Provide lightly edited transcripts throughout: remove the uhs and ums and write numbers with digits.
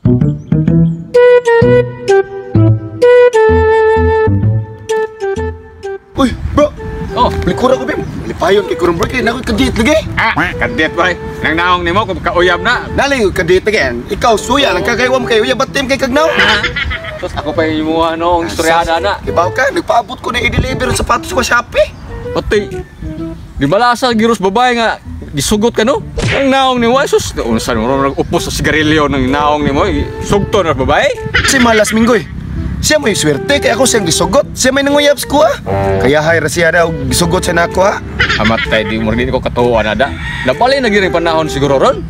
Uy, bro. Oh, Likura ko, bim. Lipayon kay kurong bro kay nakoy kadit lagi. Ah, kadit boy. Nang naong nimo kung kauyab na. Nalay ko kadit lagi. Ikaw suya lang kagay wa mo kay uyab batim kay kagnaw. Sus, ako pa yung mga ano, ang istoryada na. Ibaw ka, nagpaabot ko na i-deliver ang sapatos ko sa Shopee. Pati, di ba sa giros babae nga, gisugot ka no? Ang naong nimo, ay sus, unsa mo nag-upos sa sigarilyo ng naong nimo, sugto na babae. Si Malas Minggoy. Siya may swerte kay ako siyang gisugot. Siya may nanguyab sa kuha. Kaya hay ra siya daw gisugot siya nako ha. Amatay, di mo rin ko katuwa na da. Napalay na gini panahon siguro ron.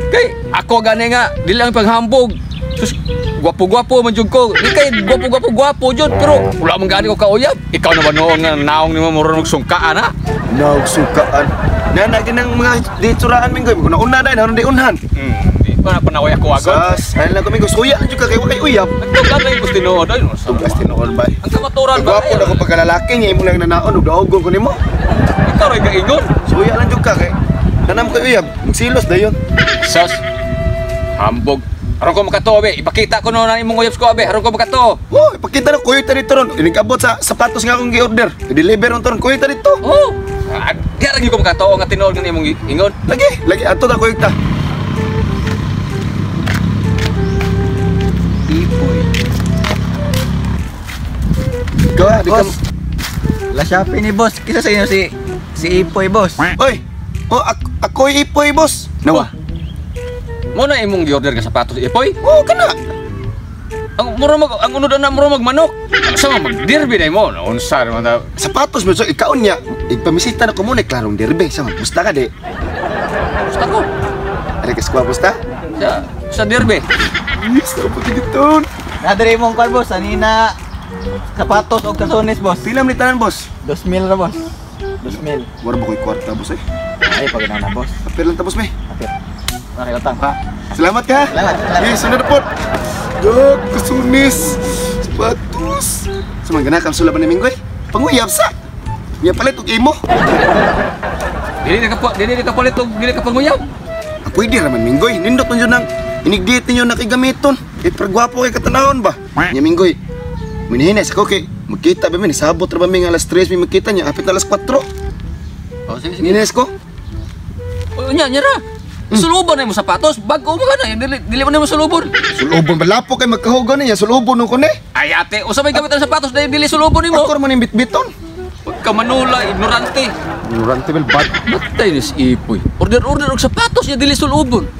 Kay, ako gani nga, di lang paghambog. Sus, gwapo-gwapo man jud ko. Di kay gwapo-gwapo-gwapo jud, pero wala man gani ko kauyab. Ikaw na ba noon nga naong nimo mo ron magsungkaan ha? Nagsungkaan. Nana ginang mga ditsuraan Minggoy. Kung nauna dahil, naroon di unhan. Di pa na panaway ako agad. Sas, ayun lang ko Minggoy. Suya lang jud ka kay wa kay uyab. Nagtugan lang yung tinuod. Ay, no, Tugas tinuod ba? Ang kamaturan ba? Gwapo na ko pagkalalaki niya imo lang nanaon ug daogon ko nimo. Ikaw rin kaingon. Suya lang jud ka kay nanam ko uyab, magsilos dayon. Sus, hambog. Aron ko makatuo, be. Ipakita ko no na imong uyab ko, be. Aron ko makatuo. Oh, ipakita na kuyo ta dito ron. Inigabot sa sapatos nga akong gi-order. I-deliver ron to ron kuyo ta dito. Oh, di ra gyud ko makatuo nga tinuod nga imong ingon. Lagi, lagi ato ta kuyo ta. Ipoy. Gawa, di ka. Boss. La Shopee ni boss. Kisa sa inyo si Ipoy, boss. Oy. Oh, ako'y Ipoy, boss. Nawa. Mo na imong gi-order nga sapatos, Ipoy? Oh, kana. Ang mura mag ang unod na mura magmanok. Sa mag derby na mo, unsa naman ta? Sapatos mo so ikaon niya. Igpamisita na ko muna klarong derby. Sa pusta ka di. Pusta ko. Ari ka squad pusta? Sa derby. Yes, ako giton. Nadere imong kwan, boss. Anina sapatos og kasones, boss. Pila man tanan, boss? 2,000 ra, boss. 2,000. Wala ba ko'y kwarta, boss eh? Ay, pag na, boss. Apir lang ta, boss, may. Apir. Nakilutang ka. Salamat ka. Salamat, salamat. Yes, sunod po. Dog, kasunis. Sapatos. Sumang ganakam sula ba ni Minggoy? Panguyab sa. Niya palit og imo. Dili na ka palit og dili ka panguyab. Ah, pwede raman Minggoy. Nindot man jud nang inigdit ninyo nakigamiton. Eh, pero gwapo kay katanawon ba? Nya Minggoy. Minhinay sa ko kay magkita ba mi nisabot ra ba mi nga alas 3 mi magkita niya apit na alas 4. Oh, sige, sige. Nines ko. Oh, nya nya ra. Sulubon na imong sapatos, bag-o mo ka na, dili mo na imong sulubon. Sulubon ba lapo kay magkahugaw niya, sulubon ko ni. Ay ate, usa may gamit ang sapatos dahil dili sulubon nimo. Ako ra man yung bitbiton. Pagka manula, ignorante. Ignorante bel bad. Matay ni si Ipoy. Order-order og sapatos niya dili sulubon.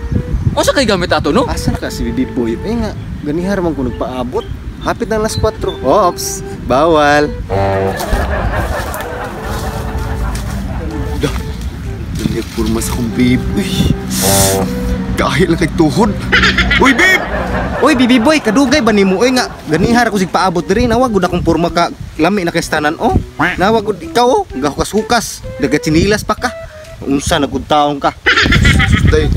Unsa kay gamit ato no? Asa na ka si Bibi Boy? Eh nga, ganihar man ko nagpaabot. Hapit ng alas 4. Ops, bawal. Dah. Dali purma sa akong babe. Uy. Kahit lang kay tuhod. Uy, babe! Oy, Bibi Boy, kadugay ba nimo? Oy nga, ganihar ako sig paabot diri. Nawag gud akong purma ka lami na kay stanan oh. Nawag gud ikaw oh, gahukas-hukas, nagatsinilas pa ka. Unsa na gud taong ka? Day,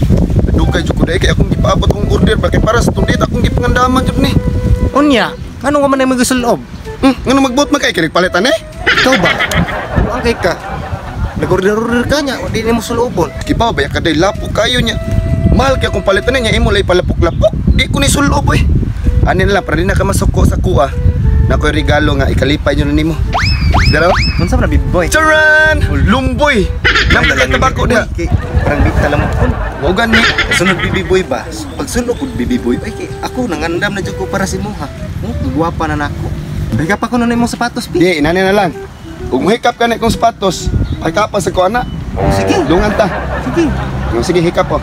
kadugay jud ko day kay akong gipaabot akong order ba kay para sa tundit akong gipangandaman jud ni. Unya, ngano nga man ay magasulob? Ngano magbuot man kay kay nagpalitan eh? Ikaw ba? Ang kay ka? Nag-order-order ka niya, di nimo sulobon. Kibaw ba ka day lapo kayo niya. Mahal kay akong palitan niya imo lay palapok-lapok. Di ko ni sulob eh. Ani na lang para di na ka masuko sa kuha. Nakoy regalo nga ikalipay nyo na nimo. Daraw? Unsa man Bibi Boy? Charan! Lumboy! Namta kay tabako diha. Kay parang bita lang mo. Mao gani. Sunod Bibi Boy ba? Pagsunod ko Bibi Boy, ay kay ako nangandam na jud ko para si mo ha. Oh, gwapa na nako. Bigay pa ko na imong sapatos, pi. Di, inani na lang. Ug mohikap ka na ikong sapatos, hikapan sa ko ana. Sige, Dungan ta. sige. Oh, sige, hikap po.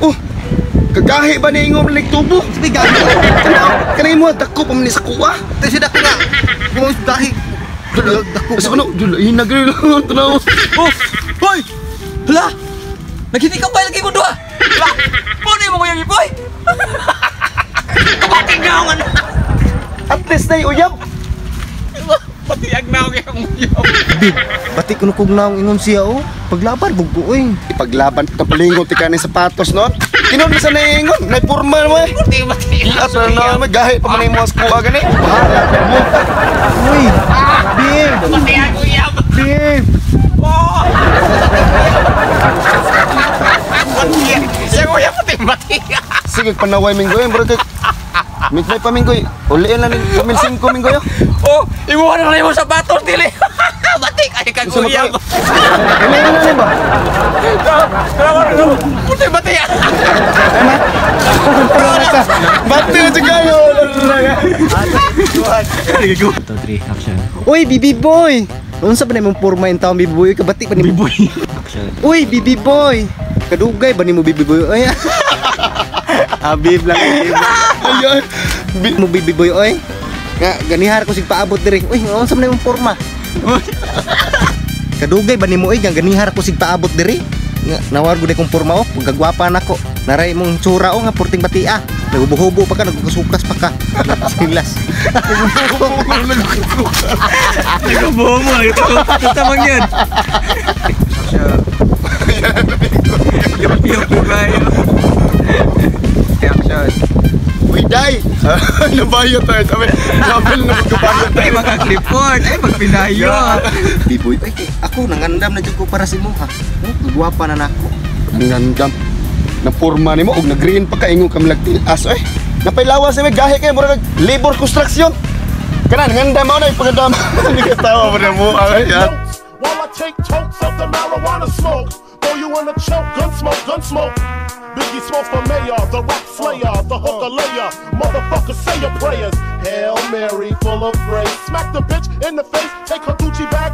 Oh, kagahi ba ni ingom tubo? Sige, gahi. Kana, kana imo dako pa man ni sa kuha. Tayo siya dako nga. Kung gahi. Dako. Asa ko no, dula hinag rin tanaw. Oh, hoy! Hala! Naghiti ka pa lagi mo duha. Hala! Mo na imong uyab, Ipoy. Kabating naong ano. At least nay uyab. Pati ang naong imong uyab. Bib, pati kuno kog naong ingon siya oh. Paglaban bugbo oy. Ipaglaban ta palingon ti kaning sapatos no. Tinon sa naingon, nay purma mo eh. Pati pati. At na na gahi pa man imo sa kuha gani. Bahala ka mo. Uy, bib. Pati ang uyab. Bib. Oh! Pati siya uyab pati. Bati. Sige, panaway, Minggoy. Bro, kay Mitmay pa, Minggoy. Uliin lang ni 5 Minggoy, oh. Oh, imuha na lang yung sapatos dili. Bati kay kag Unsa man uyab. kayo? Uliin na ni ba? Puti bati. Bati na siya kayo. Uy, bibi boy. Unsa ba na imong porma in taon, bibi boy? Kabati pa nimo. Boy. Uy, bibi boy. Kadugay ba nimo, bibi boy? Oy. Habib lang, habib lang. Ayun. Mo bibi boy oy. Nga ganihar ko sig paabot diri. Uy, unsa man imong porma? Kadugay ba nimo oy nga ganihar ko sig paabot diri? Nga nawar gud akong porma oh, pagkagwapa nako. Naray imong tsura oh nga porting batia. Nagubuhubo pa ka, nagukasukas pa ka. Silas. Nagbuho mo, nagtutok man yun. Yup, yup, kayo. Action. Uy, day! Nabayot tayo. Sabi, sabi na magkabayot. Ay, maka-clipboard. Ay, magpinayo. Biboy, ay kay ako nangandam na jud ko para sa imo ha. Oh, gwapa na nako. Ang gandam. Napurma nimo og nag-green pa ka ingon ka malagtilas oy. Napailawan sa may gahi kay murag labor construction. Kana ngandam mo na ipagandam. Hindi ka tawa pa na mo. Ay, ah. Notes while I take tokes of the marijuana smoke. Throw you in a choke, gun smoke, gun smoke. Biggie Smalls for mayor, the rap slayer, the hooker layer. Motherfucker, say your prayers. Hail Mary, full of grace. Smack the bitch in the face, take her Gucci bag.